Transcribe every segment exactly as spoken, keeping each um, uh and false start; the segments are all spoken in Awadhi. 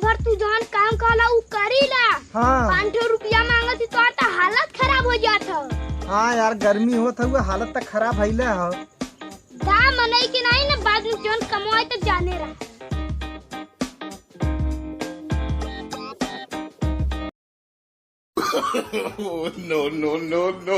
पर तू जौन काम कहला उ करी ला। हाँ। पाँच ठो रुपया मांगत ही, तोहार त हालत खराब हो जात ह। हाँ यार, गर्मी होत हउए, हालत त खराब हइले ह। दा मनई के नाहीं न, बाद में जौन कमवाए त जाने रहा। No, no, no, no।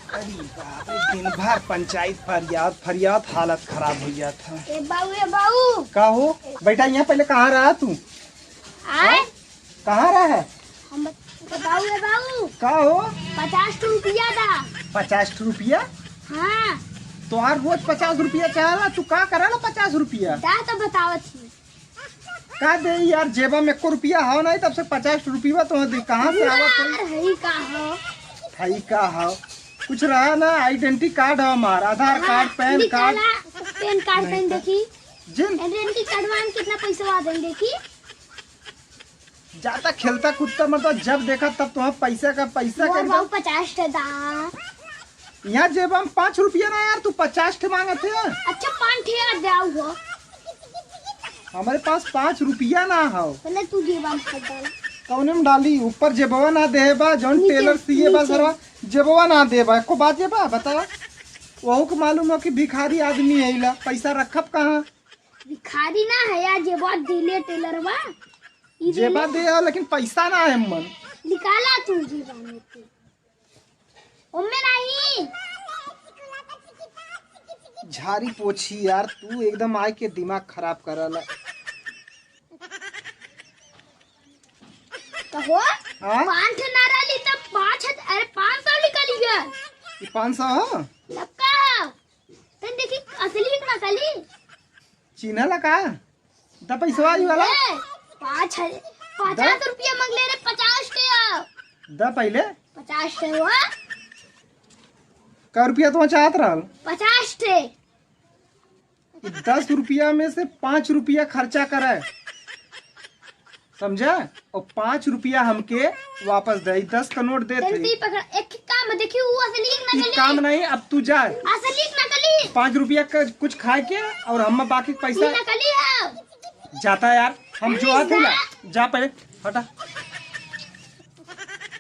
अरे बाप रे, दिन भर पंचायत फरियाद, फरियाद, हालत खराब हो जात है। ए बाऊ, ए बाऊ। का हो? बेटा, यहाँ पहले कहाँ रहा तू? आय? हाँ? कहाँ रहा है? हम बत-, बाऊ, ए बाऊ। का हो? पचास रुपया दा। पचास रुपया? हाँ। तोहार रोज पचास रुपया चाहला, तू का करला पचास रुपया? दा तो बतावत ही। का दे यार, जेबा में एको रुपया हो नहीं, तब से पचास रुपया तो दे, कहाँ से आवत है? यार, हई का हो? हई का हो? कुछ रहा ना, identity card हो हमार, आधार हाँ, कार्ड, पैन कार्ड। निकाला, पैन कार्ड, नहीं पैन तो। देखी। जिन। Identity कार्डवा में कितना पैसा आ गइल देखी। जाता खेलता कूदता, मतलब जब देखा तब तो पैसा का पैसा मोर कर दो। बाबू पचास ठे दा। यहाँ जेबा में पाँच रुपया ना यार, तू पचास ठे मांगत है। अच्छा, पाँच ठे आ जाऊ हो। हमरे पास पाँच रुपया ना हो। पहले तू जेबा में भर डाल। कौने में डाली? ऊपर जेबवा ना देहे बा, जौन नीचे, टेलर सिए बा नीचे। सरवा, जेबवा ना दे बा। एको बात जेबा, बतावा। वहू के मालूम हो कि भिखारी आदमी है, इला पैसा रखब कहाँ? भिखारी ना है यार, जेबा देले टेलरवा। ई जेबा देले। दे हो, लेकिन पैसा ना है मन। निकाला तू जेबा में से। ओमे नहीं। झारी पोछी यार, तू एकदम आए के दिमाग खराब करला। तो हो? हाँ? पाँच ठे ना रहली तब पाँच है, अरे पाँच सौ निकल गया। ये पाँच सौ हो? लक्का हो। तन देखी असली कि नकली? चिन्हला का? द पैसवा आई वाला। ए, पाँच है, पचास रुपया मांग ले रे, पचास ठे आओ। द पहले। पचास ठे हुआ? का रुपया तो चाहत रहल? पचास ठे। ई दस रुपया में से पाँच रुपया खर्चा करे, समझा? और पाँच रुपया हमके वापस दे, ई दस का नोट दे तन थे। ती पकड़, एक काम देखी, वो असली कि ई नकली? काम नहीं, अब तू जा। असली कि नकली? पाँच रुपया का कुछ खाए के और हम बाकी पैसा ई नकली है। जाता यार, हम जो आते ना, जा पहले, हटा।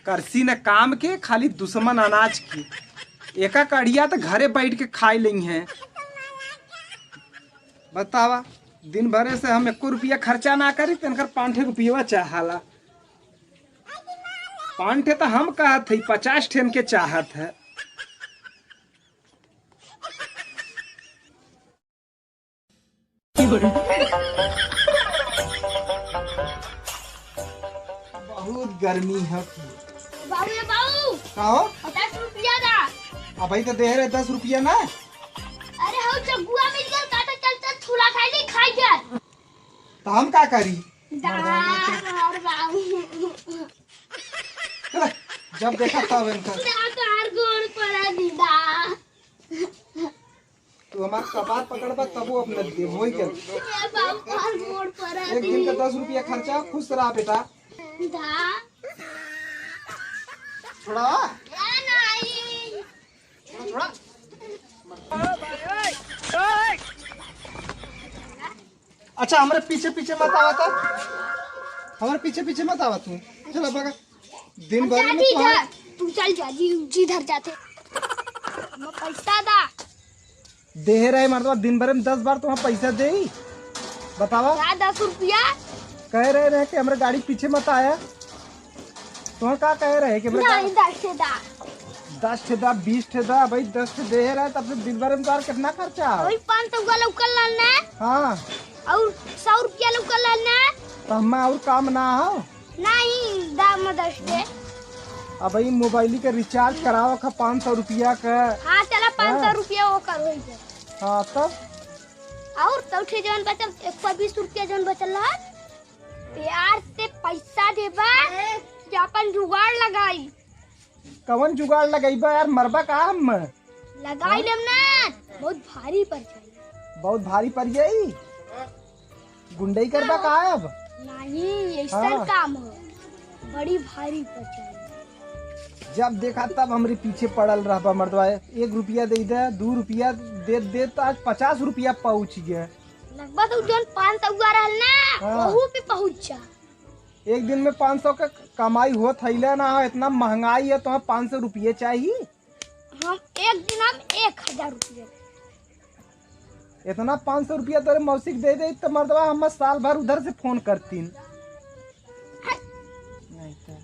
करसी न काम के, खाली दुश्मन अनाज की। एका कड़िया त घरे बैठ के खाए लेइहैं। बतावा, दिन भरे से हम एको रुपया खर्चा ना करी, त इनकर पाँच ठे रुपया चाहाला। पाँच ठे त हम कहत हई, पचास ठे इनके चाहत है। बहुत गर्मी है। बाबू, ए बाबू। का हो? पचास रुपया दा। अबही तो दे रहे दस रुपया ना। अरे हो चगुआ मिल गया, काटा चल चल छोला खाई ले, खाई जा। तो हम का करी? दा, और बाबू। चला, जब देखा तब इनका। दा, तोहार गोड़ पड़ा दी दा। तू हमार कपार पकड़बा तबो अपने देब, होई के। ए बाबू, तोहार गोड़ पड़ा एक दिन का दी। दस रुपया खर्चा, खुश रहा बेटा। दा। छोड़ा। ए नहीं। छोड़ा, छोड़ा। अच्छा, हमरे पीछे पीछे मत आवा त। हमरे पीछे पीछे मत आवा तू। चला बगा। दिन भर में जा, तू चल जा, जी, जिधर जाते। हम पैसा दा। देहे रहे मर्दवा, दिन भर में दस बार तुम्हें पैसा देई। बतावा। का दस रुपया? कहे रहे, रहे कि हमरे गाड़ी पीछे मत आया। तुम्हें का कहे रहे कि हमरे नहीं, गाड़ी दस ठे दा। दस ठे दा, बीस ठे दा, भाई दस ठे देहे रहे, तब से दिन भर में तोहार कितना खर्चा है? वही पाँच सौ का लौकल लाना। हाँ। और सौ रुपया लौकल लाना। तो हमें और काम ना हो? नहीं, दाम दस ठे। अब ई मोबाइल के रिचार्ज करावा का पाँच सौ रुपया का। हाँ, चला पाँच सौ हाँ। रुपया वो कर होई जाए। हाँ, तब? और तो उठे जौन बचल, एक सौ बीस रुपया जौन बचल रहा, प्यार से पैसा देबा कि अपन जुगाड़ लगाई। कवन जुगाड़ लगइबा यार, मरबा का हम? लगाई लेम ना, बहुत भारी पड़ जाई। बहुत भारी पड़ जाई? गुंडई करबा का अब? नहीं, ऐसा हाँ। काम हो। बड़ी भारी पड़ जाई। जब देखा तब हमरे पीछे पड़ल रहबा मर्दवा। एक रुपया दे दे, दू रुपया दे दे, तो आज पचास रुपया पहुँच गया। लगभग तो जौन पाँच सौ हुआ रहल ना, हाँ। वहू पे पहुँच जा। एक दिन में पाँच सौ का कमाई होत हइला ना, इतना महंगाई है, तो पाँच सौ रुपये चाहिए। हम एक दिन हम एक हजार रुपये। इतना पाँच सौ रुपया तोरे मौसी के दे दे, तो मर्दवा हम साल भर उधर से फोन करतीन। नहीं तो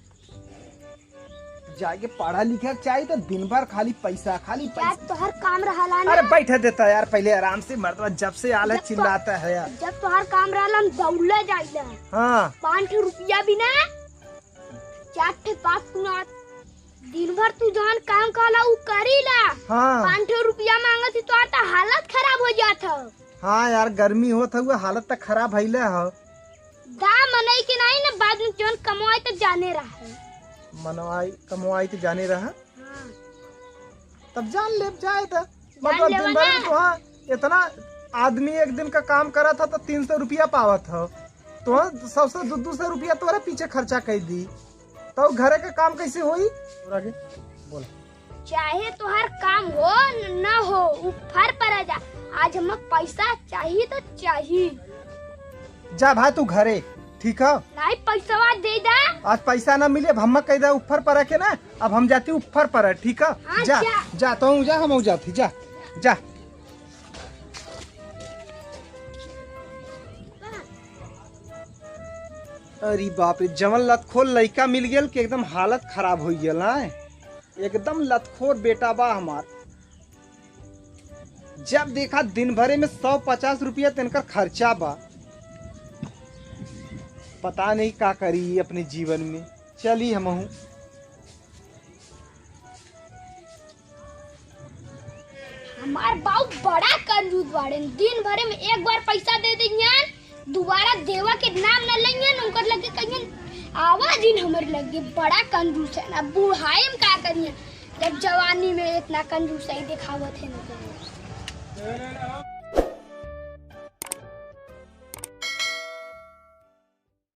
जाके पढ़ा लिखा के चाहिए, तो दिन भर खाली पैसा, खाली क्या पैसा। तोहर काम रहला ना? अरे बैठे देता यार, पहले आराम से, मर्दवा जब से आल है जब तो चिल्लाता है यार। जब तोहर काम रहला, हम दौड़ले जाइला। हाँ। पाँच ठो रुपया भी ना, चार ठे बात सुना। दिन भर तू जौन काम कहला उ करीला। हाँ। पाँच ठो रुपया मांगत ही, तोहार त हालत खराब हो जात ह। हाँ यार, गर्मी होत हउए, हालत त खराब भइले ह। दा मनई के नाहीं न, बाद में जौन कमवाई त जाने रहा है। मनवाई, कमवाई त जाने रहा। हाँ। तब जान ले, जाए त। जान मतलब लेवा दिन भर ना। में तो हाँ, इतना आदमी एक दिन का काम करत ह तो तीन सौ रुपया पावत ह, तो हाँ, सौ सौ दो दो सौ रुपया तोरे पीछे खर्चा कर दी, तो घरे का काम कैसे होई? और आगे बोल। चाहे तोहार काम हो न, न हो, ऊपर पर आ जा। आज हम पैसा चाही तो चाही। जा भाई तू घरे, ठीक है? नहीं, पैसवा दे दा। आज पैसा ना मिले, अब हम कह दे ऊपर पर के ना, अब हम जाती ऊपर पर, ठीक है? हाँ, जा, जा। जा, तो जा, हम जाती, जा, जा। अरे बाप रे, जवन लतखोर लइका मिल गेल कि एकदम हालत खराब हो गेल, हाँ? एकदम लतखोर बेटा बा हमार। जब देखा दिन भरे में सौ पचास रुपया तिनकर खर्चा बा। पता नहीं का करी अपने जीवन में। चली हमहू। हमार बाऊ बड़ा कंजूस बाड़ेन, दिन भरे में एक बार पैसा दे देइहन, दोबारा देवा के नाम न लइहन, उनकर लगे कहिहन, "आवा जिन हमरे लगे।" बड़ा कंजूस है ना, बुढ़ाई में का करिहन, जब जवानी में इतना कंजूसई देखावत है ना।